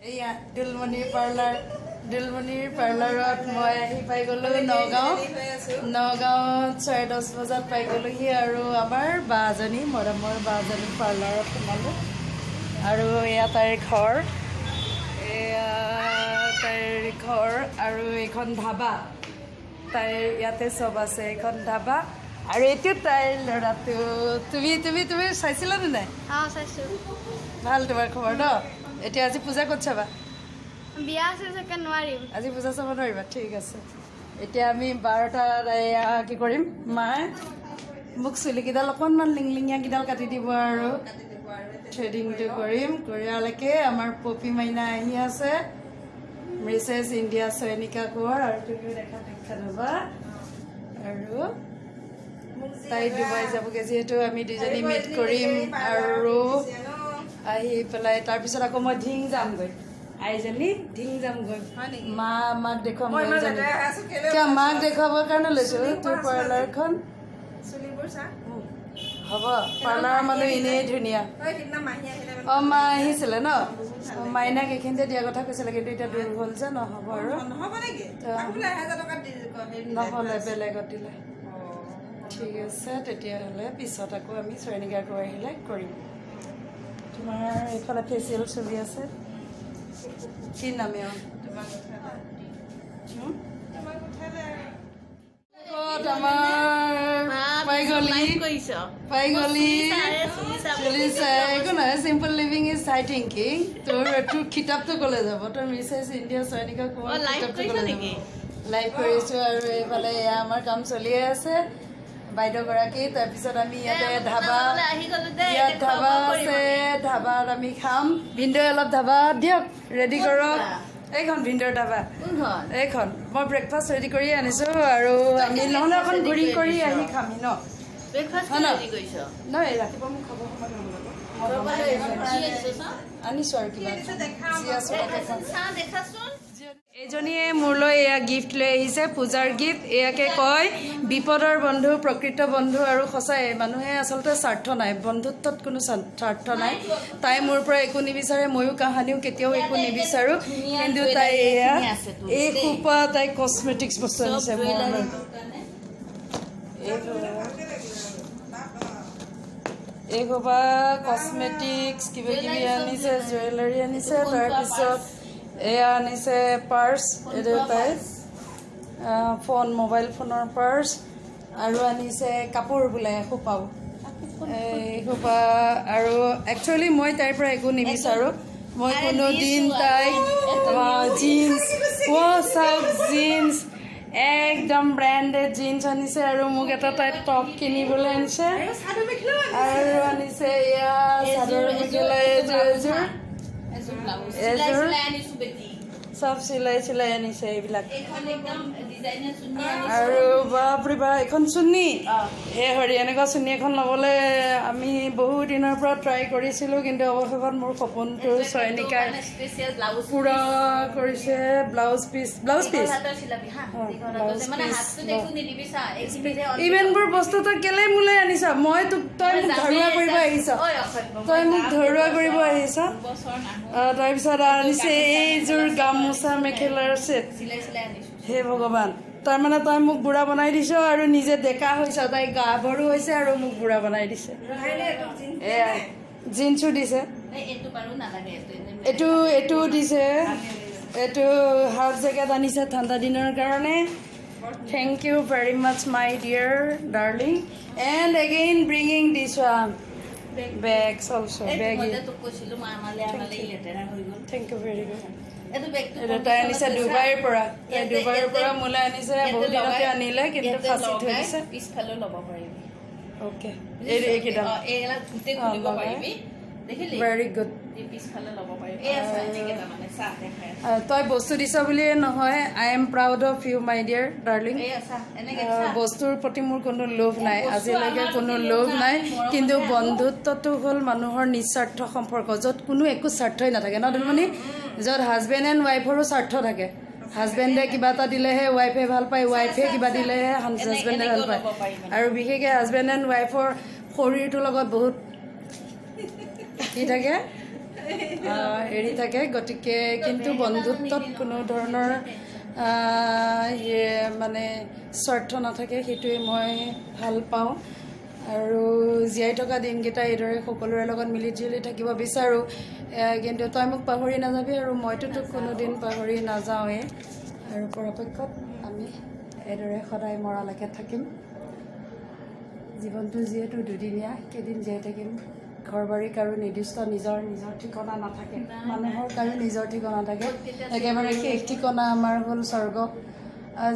এয়া দুলমণিৰ পাৰ্লাৰ। দুলমণিৰ পাৰ্লাৰত মই আহি পাই গ'লোঁ নগাঁও। নগাঁৱত 10:30 বজাত পাই গ'লোহি আৰু আমাৰ বাজনী, মৰমৰ বাজনী পাৰ্লাৰত সোমালোঁ। আৰু এয়া তাইৰ ঘৰ, এয়া তাইৰ ঘৰ আৰু এইখন ধাবা। তাইৰ ইয়াতে চব আছে। এইখন ধাবা আৰু এইটো তাইৰ ল'ৰাটো। তুমি তুমি তুমি চাইছিলানে নাই? অঁ, চাইছোঁ। ভাল তোমাৰ খবৰ ন? এতিয়া আজি পূজা ক'ত চাবা? বিয়া আছে চাগে, নোৱাৰিম। আজি পূজা চাব নোৱাৰিবা? ঠিক আছে। এতিয়া আমি 12টাত এয়া কি কৰিম, মায়ে মোক চুলিকেইডাল অকণমান লিংলিঙীয়াকেইডাল কাটি দিব আৰু থ্ৰেডিংটো কৰিম। কৰিয়ালৈকে আমাৰ পপী মাইনা আহি আছে, মিছেছ ইণ্ডিয়া চয়নিকা কোঁৱৰ। আৰু তুমিও দেখাত বিখ্যাত হ'বা। আৰু তাই ডুবাই যাবগৈ যিহেতু, আমি দুজনী মিট কৰিম আৰু আহি পেলাই তাৰপিছত আকৌ মই ঢিং যামগৈ। আইজনী, ঢিং যামগৈ। মা মাক দেখুৱাম। কিয়, মাক দেখুৱাবৰ কাৰণে লৈছোঁ তোৰ পাৰ্লাৰখন। চুলিবোৰ চা। হ'ব, পাৰ্লাৰৰ মানুহ এনেই ধুনীয়া। ঐ, সিদিনা মাহী আহিলে মানে। অঁ, মা আহিছিলে ন? মাইনাক এইখিনিতে দিয়াৰ কথা কৈছিলে, কিন্তু এতিয়া দূৰ হ'ল যে, নহ'ব আৰু। নহ'ব নেকি? আকৌ বোলে 1000 টকাত দি হেৰি দিলে। নহ'লে, বেলেগত দিলে। ঠিক আছে তেতিয়াহ'লে, পিছত আকৌ আমি চয়নিকাটো আহিলে কৰিম। তোমাৰ এইফালে ফেচিয়েল চলি আছে। কি নাম এওঁ? তোমাক উঠালে। হুম? তোমাক উঠালে আৰু। ক'ত আমাৰ পাই গলি, পাই গলি। চুলি চাই একো নহয়। Simple living is high thinking. তোৰ কিতাপটো ক'লে যাব? তোৰ মিছেছ ইণ্ডিয়া চয়নিকা কোঁৱৰ কিতাপটো ক'লে যাব? লাইভ কৰিছোঁ। আৰু এইফালে এয়া আমাৰ কাম চলিয়ে আছে, বাইদেউগৰাকী। তাৰপিছত আমি ইয়াতে ধাবা, ইয়াত ধাবা আছে, ধাবাত আমি খাম। ভিনদেউ, অলপ ধাবা দিয়ক, ৰেডি কৰক। এইখন ভিনদেউৰ ধাবা এইখন। মই ব্ৰেকফাষ্ট ৰেডি কৰি আনিছোঁ আৰু আমি নহ'লে অকণ ঘূৰি কৰি আহি খামি ন? হয় ন? নহয়, ৰাতিপুৱা মোক খাব সময় নহ'ব। মই বনাই আনিছোঁ আৰু কিবা যি আছোঁ তাকে খাম। এইজনীয়ে মোলৈ এয়া গিফ্ট লৈ আহিছে, পূজাৰ গিফ্ট। এয়াকে কয় বিপদৰ বন্ধু, প্ৰকৃত বন্ধু। আৰু সঁচাই মানুহে আচলতে স্বাৰ্থ নাই, বন্ধুত্বত কোনো স্বাৰ্থ নাই। তাই মোৰ পৰা একো নিবিচাৰে, ময়ো কাহানিও কেতিয়াও একো নিবিচাৰোঁ। কিন্তু তাই এয়া এই সোপা তাই কচমেটিক্স বস্তু আনিছে মোৰ। এই সোপা কচমেটিক্স কিবা কিবি আনিছে, জুৱেলাৰী আনিছে। তাৰপিছত এয়া আনিছে পাৰ্চ, এইটো তাই ফোন, মোবাইল ফোনৰ পাৰ্চ। আৰু আনিছে কাপোৰ বোলে এসোপাও, এই সোপা। আৰু একচুৱেলি মই তাইৰ পৰা একো নিবিচাৰোঁ। মই কোনো দিন তাইক জিন্স, অ' চাওক, জিন্স, একদম ব্ৰেণ্ডেড জিন্স আনিছে। আৰু মোক এটা তাই টপ কিনিবলৈ আনিছে। আৰু আনিছে এয়া চাদৰ মেখেলা এযোৰ এযোৰ এযোৰ, চব চিলাই চিলাই আনিছে এইবিলাক। আৰু বাপৰে বাপ, এইখন চুন্নি! হে হৰি, এনেকুৱা চুন্নি এখন ল'বলৈ আমি বহু দিনৰ পৰা ট্ৰাই কৰিছিলোঁ, কিন্তু অৱশেষত মোৰ সপোনটো চয়নিকাই পূৰা কৰিছে। Blouse piece, blouse piece, blouse piece. ইমানবোৰ বস্তু তই কেলে মোলৈ আনিছ? মই তোক, তই মোক ধৰুৱা কৰিব আহিছ, তই মোক ধৰুৱা কৰিব আহিছ। তাৰপিছত আনিছে এইযোৰ গামোচা মেখেলাৰ ছেট। হে ভগৱান, তাৰমানে তই মোক বুঢ়া বনাই দিছ আৰু নিজে ডেকা হৈছ। তাই গাভৰু হৈছে আৰু মোক বুঢ়া বনাই দিছে। এয়া জিন্সো দিছে, এইটো দিছে, এইটো হাফ জেকেট আনিছে ঠাণ্ডা দিনৰ কাৰণে। Thank you very much, my dear darling, and again bringing this one, bags also, bag. Thank you very good. এইটো তাই আনিছে ডুবাইৰ পৰা। তাই ডুবাইৰ পৰা মোলৈ আনিছে। বহুত দিনতে আনিলে, কিন্তু ফাঁচি থৈ দিছে। পিছফালেও ল'ব পাৰিবি। অ'কে, এই এইকেইটা এইবিলাক গোটেই খুলিব লগাই। পাৰিবি, দেখিলি? Very good. এই পিছফালে ল'ব পাৰিবি। এই আছে এনেকে, তাৰমানে চাহ দেখাই আছো। তই বস্তু দিছ বুলিয়ে নহয়, I am proud of you, my dear darling. এই আছা এনেকে চা। বস্তুৰ প্ৰতি মোৰ কোনো লোভ নাই। বস্তু আজিলৈকে আমাৰ কোনো প্ৰতি লোভ লোভ নাই। নাই, মৰমতে কিন্তু আহোঁ। বন্ধুত্বটো হ'ল মানুহৰ নিস্বাৰ্থ সম্পৰ্ক, য'ত কোনো একো স্বাৰ্থই নাথাকে ন দুলমণি? য'ত হাজবেণ্ড এণ্ড ৱাইফৰো স্বাৰ্থ থাকে। হাজবেণ্ডে কিবা এটা দিলেহে ৱাইফে ভাল পায়, ৱাইফে কিবা দিলেহে হাজবেণ্ডে ভাল এনেকেও পায়। ল'ব পাৰি মানে। আৰু বিশেষকৈ হাজবেণ্ড এণ্ড ৱাইফৰ শৰীৰটোৰ লগত বহুত কি থাকে। হেৰি থাকে। গতিকে কিন্তু বন্ধুত্বত কোনো ধৰণৰ মানে স্বাৰ্থ নাথাকে, সেইটোৱে মই ভাল পাওঁ। আৰু জীয়াই থকা দিনকেইটা এইদৰে সকলোৰে লগত মিলি জুলি থাকিব বিচাৰোঁ। কিন্তু তই মোক পাহৰি নাযাবি আৰু মইতো তোক কোনোদিন পাহৰি নাযাওঁৱেই। আৰু পৰাপক্ষত আমি এইদৰে সদায় মৰালৈকে থাকিম। জীৱনটো যিহেতু দুদিনীয়া, কেইদিন জীয়াই থাকিম। ঘৰ বাৰী কাৰো নিৰ্দিষ্ট নিজৰ নিজৰ ঠিকনা নাথাকে, মানুহৰ কাৰো নিজৰ ঠিকনা থাকে। একেবাৰে শেষ ঠিকনা আমাৰ হ'ল স্বৰ্গ,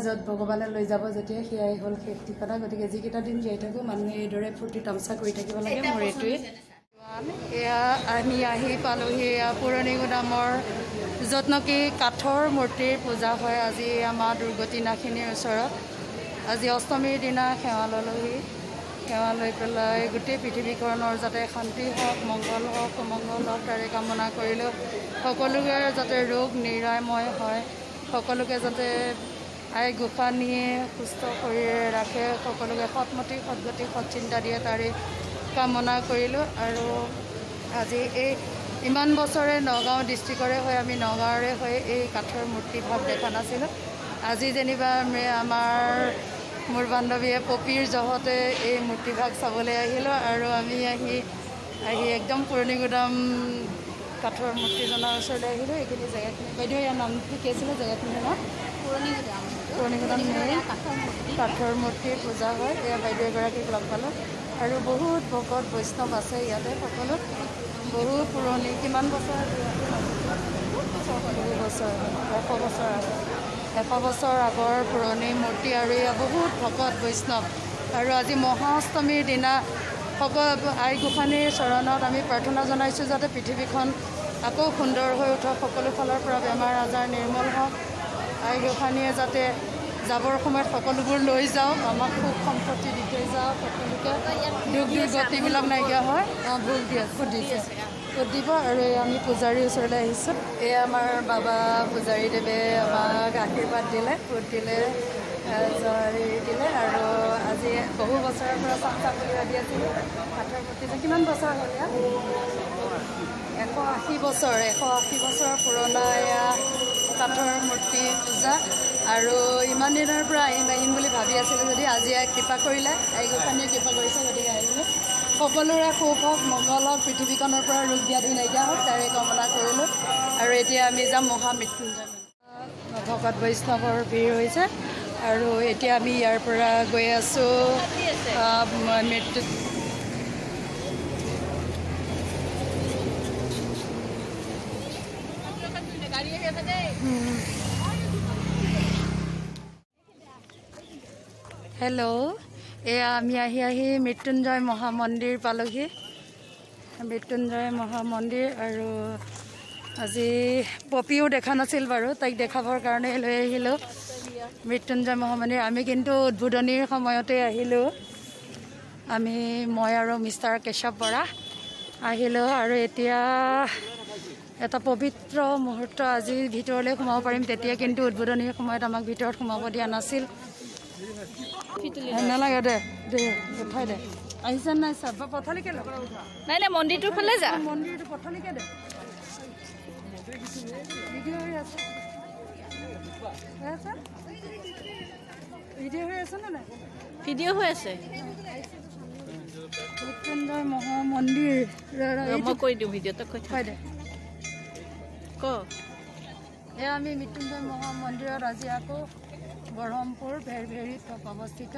য'ত ভগৱানে লৈ যাব যেতিয়া, সেয়াই হ'ল শেষ ঠিকনা। গতিকে যিকেইটা দিন জীয়াই থাকোঁ মানুহে এইদৰে ফূৰ্তি তামচা কৰি থাকিব লাগে, মোৰ এইটোৱে। এয়া আমি আহি পালোহি এয়া পুৰণি গুদামৰ, য'ত নেকি কাঠৰ মূৰ্তিৰ পূজা হয়। আজি মা দুৰ্গতি নাশিনীৰ ওচৰত আজি অষ্টমীৰ দিনা সেৱা ল'লোহি। সেৱা লৈ পেলাই গোটেই পৃথিৱীখনৰ যাতে শান্তি হওক, মংগল হওক, সুমংগল হওক, তাৰে কামনা কৰিলোঁ। সকলোৰে যাতে ৰোগ নিৰাময় হয়, সকলোকে যাতে আই গোসাঁনীয়ে সুস্থ শৰীৰে ৰাখে, সকলোকে সৎমতি সৎগতি সৎচিন্তা দিয়ে, তাৰে কামনা কৰিলোঁ। আৰু আজি এই ইমান বছৰে নগাঁও ডিষ্ট্ৰিক্টৰে হৈ, আমি নগাঁৱৰে হৈ এই কাঠৰ মূৰ্তিভাগ দেখা নাছিলোঁ। আজি যেনিবা আমি আমাৰ মোৰ বান্ধৱীয়ে পপীৰ জহতে এই মূৰ্তিভাগ চাবলৈ আহিলোঁ। আৰু আমি আহি আহি একদম পুৰণি গুদাম কাঠৰ মূৰ্তিজনৰ ওচৰলৈ আহিলোঁ। এইখিনি জেগাখিনি, বাইদেউ, ইয়াৰ নামটো কি আছিলে জেগাখিনিৰ নাম? পুৰণি গুদাম। পুৰণি গুদাম কাঠৰ মূৰ্তিৰ পূজা হয়। এয়া বাইদেউ এগৰাকীক লগ পালোঁ। আৰু বহুত ভকত বৈষ্ণৱ আছে ইয়াতে সকলো। বহু পুৰণি, কিমান বছৰ? বহু বছৰ, 100 বছৰ আগৰ, 100 বছৰ আগৰ পুৰণি মূৰ্তি। আৰু এয়া বহুত ভকত বৈষ্ণৱ। আৰু আজি মহাষ্টমীৰ দিনা সকলো আই গোসাঁনীৰ চৰণত আমি প্ৰাৰ্থনা জনাইছোঁ যাতে পৃথিৱীখন আকৌ সুন্দৰ হৈ উঠক, সকলো ফালৰ পৰা বেমাৰ আজাৰ নিৰ্মূল হওক। আই গোসাঁনীয়ে যাতে যাবৰ সময়ত সকলোবোৰ লৈ যাওক, আমাক সুখ সম্পত্তি দি থৈ যাওক, সকলোকে দুখ দুৰ্গতিবিলাক নাইকিয়া হয়। অঁ, ভোগ দিয়ে, সুধিছে, ভোগ দিব। আৰু এই আমি পূজাৰীৰ ওচৰলৈ আহিছোঁ। এই আমাৰ বাবা পূজাৰীদেৱে আমাক আশীৰ্বাদ দিলে, ভোট দিলে, জয় দিলে। আৰু আজি বহু বছৰৰ পৰা চাম চাম বুলি ভাবি আছিলোঁ কাঠৰ মূৰ্তি। কিমান বছৰ হ'ল ইয়াত? 180 বছৰ, 180 বছৰ পুৰণা এয়া কাঠৰ মূৰ্তি পূজা। আৰু ইমান দিনৰ পৰা আহিম আহিম বুলি ভাবি আছিলোঁ যদি আজি কৃপা কৰিলে, আই গোসাঁনীয়ে কৃপা কৰিছে, গতিকে আহিলোঁ। সকলোৰে সুখ হওক, মংগল হওক, পৃথিৱীখনৰ পৰা ৰোগ ব্যাধি নাইকিয়া হওক, তাৰে কামনা কৰিলোঁ। আৰু এতিয়া আমি যাম মহামৃত্যুঞ্জয় মন্দিৰ। ভকত বৈষ্ণৱৰ ভিৰ হৈছে। আৰু এতিয়া আমি ইয়াৰ পৰা গৈ আছোঁ মৃত্যু হেল্ল', এয়া আমি আহি আহি মৃত্যুঞ্জয় মহামন্দিৰ পালোহি। মৃত্যুঞ্জয় মহামন্দিৰ। আৰু আজি পপীও দেখা নাছিল বাৰু, তাইক দেখাবৰ কাৰণে লৈ আহিলোঁ মৃত্যুঞ্জয় মহামন্দিৰ। আমি কিন্তু উদ্বোধনীৰ সময়তে আহিলোঁ। আমি, মই আৰু মিষ্টাৰ কেশৱ বৰা আহিলোঁ। আৰু এতিয়া এটা পবিত্ৰ মুহূৰ্ত, আজি ভিতৰলৈ সোমাব পাৰিম। তেতিয়া কিন্তু উদ্বোধনীৰ সময়ত আমাক ভিতৰত সোমাব দিয়া নাছিল। নালাগে দে, দে উঠাই দে। আহিছে নাই চাব পথালিকে। নাই নাই, মন্দিৰটোৰ ফালে যা। মন্দিৰটো পথালিকে দে। ভিডিঅ' হৈ আছে, হৈ আছে, ভিডিঅ' হৈ আছে নে নাই? ভিডিঅ' হৈ আছে। মৃত্যুঞ্জয় মহামন্দিৰ। মই কৈ দিওঁ ভিডিঅ'টো, কৈ থাক। কৈ দে। ক। এয়া আমি মৃত্যুঞ্জয় মহামন্দিৰত আজি আকৌ বৰহমপুৰ ভেৰভেৰিত অৱস্থিত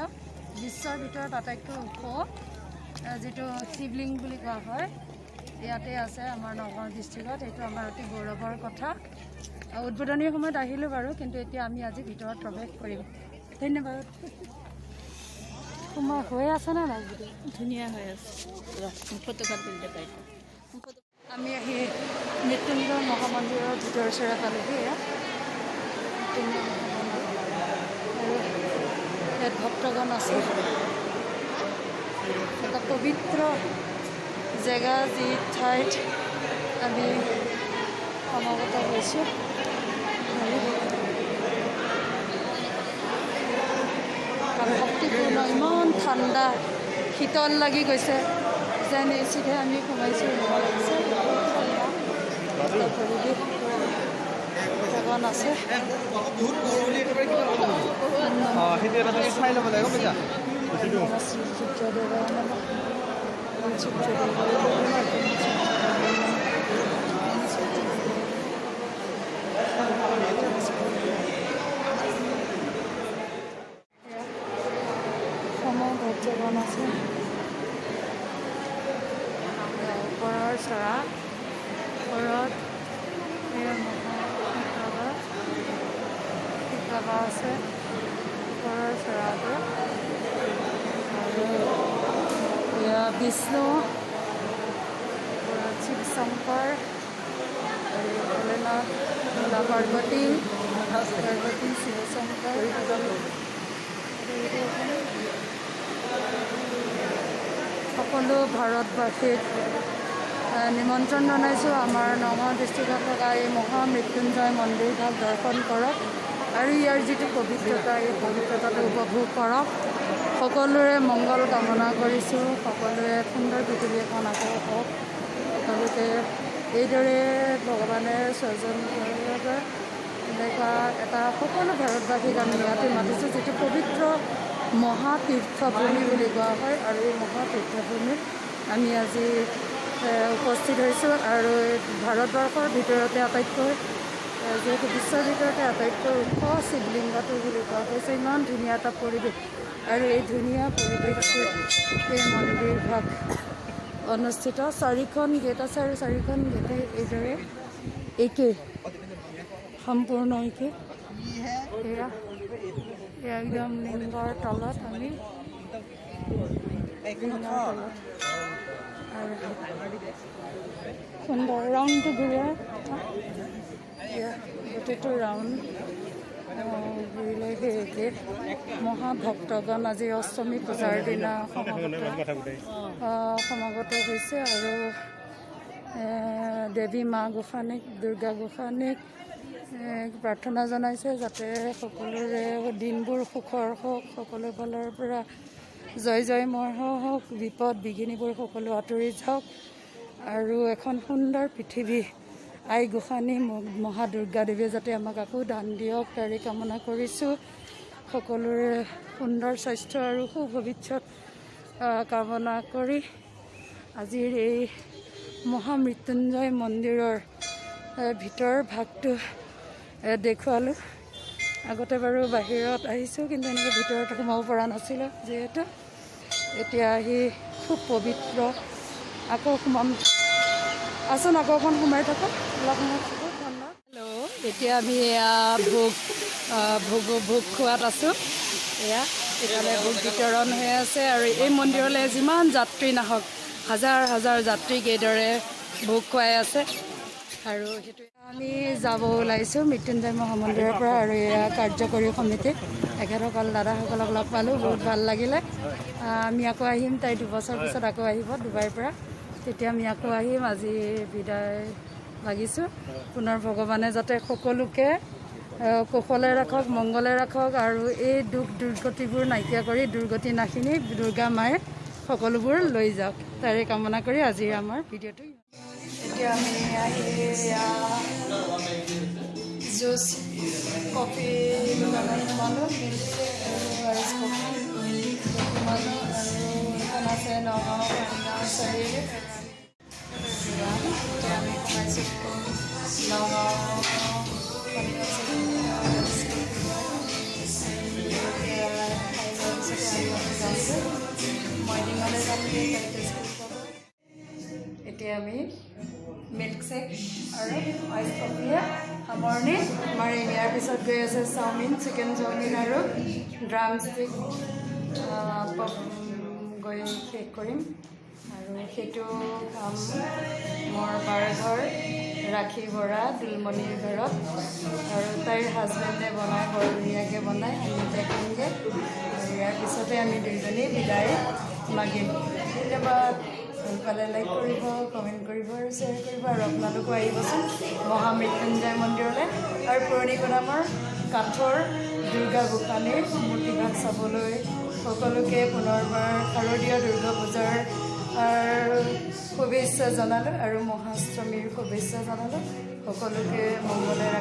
বিশ্বৰ ভিতৰত আটাইতকৈ ওখ যিটো শিৱলিংগ বুলি কোৱা হয়, ইয়াতে আছে আমাৰ নগাঁও ডিষ্ট্ৰিক্টত। এইটো আমাৰ অতি গৌৰৱৰ কথা। উদ্বোধনীৰ সময়ত আহিলোঁ বাৰু, কিন্তু এতিয়া আমি আজি ভিতৰত প্ৰৱেশ কৰিম। ধন্যবাদ। তোমাৰ হৈ আছে নে নাই ভিডিঅ'? ধুনীয়া হৈ আছে। ফটোখন তুলি দে পাই। আমি আহি মৃত্যুঞ্জয় মহামন্দিৰৰ ভিতৰ চৰা পালোহি। এয়া মৃত্যুঞ্জয় মহামন্দিৰ আৰু ইয়াত ভক্তগণ আছে। এটা পবিত্ৰ জেগা, যি ঠাইত আমি সমাগত হৈছোঁ। আৰু ভক্তিপূৰ্ণ, ইমান ঠাণ্ডা, শীতল লাগি গৈছে, যেন এ চিতহে আমি সোমাইছোঁ এনেকুৱা লাগিছে। বহুত ঠাণ্ডা। এটা পৰিৱেশ ভগৱান আছে। অঁ, সেইটো এটা তুমি চাই ল'ব লাগিব, বুজিছা। শ্ৰী সূৰ্যদেৱায় নমঃ, সূৰ্যদেৱায় নমঃ। সমূহ ভক্তগণ আছে। ওপৰৰ চৰা, ওপৰত এয়া মহা শিৱ বাবা আছে ওপৰৰ চৰাটো। আৰু এয়া বিষ্ণু, ওপৰত শিৱ শংকৰ আৰু ভোলেনাথ, ভোলা পাৰ্বতী, পাৰ্বতী শিৱ শংকৰ। সকলো ভাৰতবাসীক নিমন্ত্ৰণ জনাইছোঁ, আমাৰ নগাঁও ডিষ্ট্ৰিক্টত থকা এই মহামৃত্যুঞ্জয় মন্দিৰভাগ দৰ্শন কৰক আৰু ইয়াৰ যিটো পবিত্ৰতা, এই পবিত্ৰতাটো উপভোগ কৰক। সকলোৰে মংগল কামনা কৰিছোঁ। সকলোৰে সুন্দৰ পৃথিৱী এখন আকৌ হওক। সকলোকে এইদৰে ভগৱানে স্বজন এনেকুৱা এটা সকলো ভাৰতবাসীক আমি ইয়াতে মাতিছোঁ, যিটো পবিত্ৰ মহাতীৰ্থভূমি বুলি কোৱা হয়। আৰু এই মহাতীৰ্থভূমিত আমি আজি উপস্থিত হৈছোঁ। আৰু ভাৰতবৰ্ষৰ ভিতৰতে আটাইতকৈ, যিহেতু বিশ্বৰ ভিতৰতে আটাইতকৈ ওখ শিৱলিংগটো বুলি কোৱা হৈছে, ইমান ধুনীয়া এটা পৰিৱেশ আৰু এই ধুনীয়া পৰিৱেশটোত এই মন্দিৰভাগ অনুষ্ঠিত। চাৰিখন গেট আছে আৰু চাৰিখন গেটে এইদৰে একেই, সম্পূৰ্ণ একেই। এয়া এয়া একদম লিংগৰ তলত, আমি লিংগৰ তলত আৰু সুন্দৰ ৰাউণ্ডটো ঘূৰাই। এয়া গোটেইটো ৰাউণ্ড ঘূৰিলে সেই একে। মহাভক্তগণ আজি অষ্টমী পূজাৰ দিনা সমাগত হৈছে আৰু দেৱী মা গোসানীক, দুৰ্গা গোসানীক প্ৰাৰ্থনা জনাইছে যাতে সকলোৰে দিনবোৰ সুখৰ হওক, সকলো ফালৰ পৰা জয় জয়ময় হওক, বিপদ বিঘিনিবোৰ সকলো আঁতৰি যাওক আৰু এখন সুন্দৰ পৃথিৱী আই গোসানী মহাদুৰ্গা দেৱীয়ে যাতে আমাক আকৌ দান দিয়ক, তাৰে কামনা কৰিছোঁ। সকলোৰে সুন্দৰ স্বাস্থ্য আৰু সুভৱিষ্যত কামনা কৰি আজিৰ এই মহামৃত্যুঞ্জয় মন্দিৰৰ ভিতৰ ভাগটো দেখুৱালোঁ। আগতে বাৰু বাহিৰত আহিছোঁ, কিন্তু এনেকৈ ভিতৰত সোমাব পৰা নাছিলোঁ যিহেতু। এতিয়া আহি খুব পবিত্ৰ। আকৌ সোমাম, আচোন আকৌ অকণ সোমাই থাকোঁ, অলপ সময় থাকোঁ। ধন্যবাদ। হেল্ল', এতিয়া আমি এয়া ভোগ খোৱাত আছোঁ। এয়া এইফালে ভোগ বিতৰণ হৈ আছে আৰু এই মন্দিৰলৈ যিমান যাত্ৰী নাহক, হাজাৰ হাজাৰ যাত্ৰীক এইদৰে ভোগ খুৱাই আছে। আৰু সেইটো আমি যাব ওলাইছোঁ মৃত্যুঞ্জয় মহামন্দিৰৰ পৰা। আৰু এয়া কাৰ্যকৰী সমিতি তেখেতসকল, দাদাসকলক লগ পালোঁ, বহুত ভাল লাগিলে। আমি আকৌ আহিম। তাই 2 বছৰ পিছত আকৌ আহিব ডুবাইৰ পৰা, তেতিয়া আমি আকৌ আহিম। আজি বিদায় মাগিছোঁ। পুনৰ ভগৱানে যাতে সকলোকে কুশলে ৰাখক, মংগলে ৰাখক আৰু এই দুখ দুৰ্গতিবোৰ নাইকিয়া কৰি দুৰ্গতি নাশিনী দুৰ্গা মায়ে সকলোবোৰ লৈ যাওক, তাৰে কামনা কৰি আজিৰ আমাৰ ভিডিঅ'টো। এতিয়া আমি আহি জুচ কফি দোকানত সোমালোঁ, মিল্ক আৰু আইচ কফি সোমালোঁ। আৰু এখন আছে নগাঁও পানীগাঁও চাৰিআলি। এতিয়া আমি সোমাইছোঁ নগাঁও পানীগাঁও চাৰিআলি। খাই লোৱাৰ পিছতে আমি যামগৈ, মইডিঙলৈ যামগৈ, তাই তেজপুৰ পাব। এতিয়া আমি মিল্কশ্বেক আৰু আইচ কফিয়ে সামৰণি মাৰিম। ইয়াৰ পিছত গৈ আছে চাওমিন, চিকেন চাওমিন আৰু ড্ৰাম ষ্টিক গৈ শেষ কৰিম। আৰু সেইটো কাম মোৰ বাৰ ঘৰ ৰাখী বৰা দুলমণিৰ ঘৰত আৰু তাইৰ হাজবেণ্ডে বনায়, বৰ ধুনীয়াকৈ বনায়। আমি এতিয়া খামগৈ আৰু ইয়াৰ পিছতে আমি দুইজনী বিদায় মাগিম। ধন্যবাদ। ভাল পালে লাইক কৰিব, কমেণ্ট কৰিব আৰু শ্বেয়াৰ কৰিব। আৰু আপোনালোকো আহিবচোন মহামৃত্যুঞ্জয় মন্দিৰলৈ আৰু পুৰণি গোদামৰ কাঠৰ দুৰ্গা গোসানীৰ মূৰ্তিভাগ চাবলৈ। সকলোকে পুনৰবাৰ শাৰদীয় দুৰ্গা পূজাৰ শুভেচ্ছা জনালোঁ আৰু মহাষ্টমীৰ শুভেচ্ছা জনালোঁ। সকলোকে মংগলে।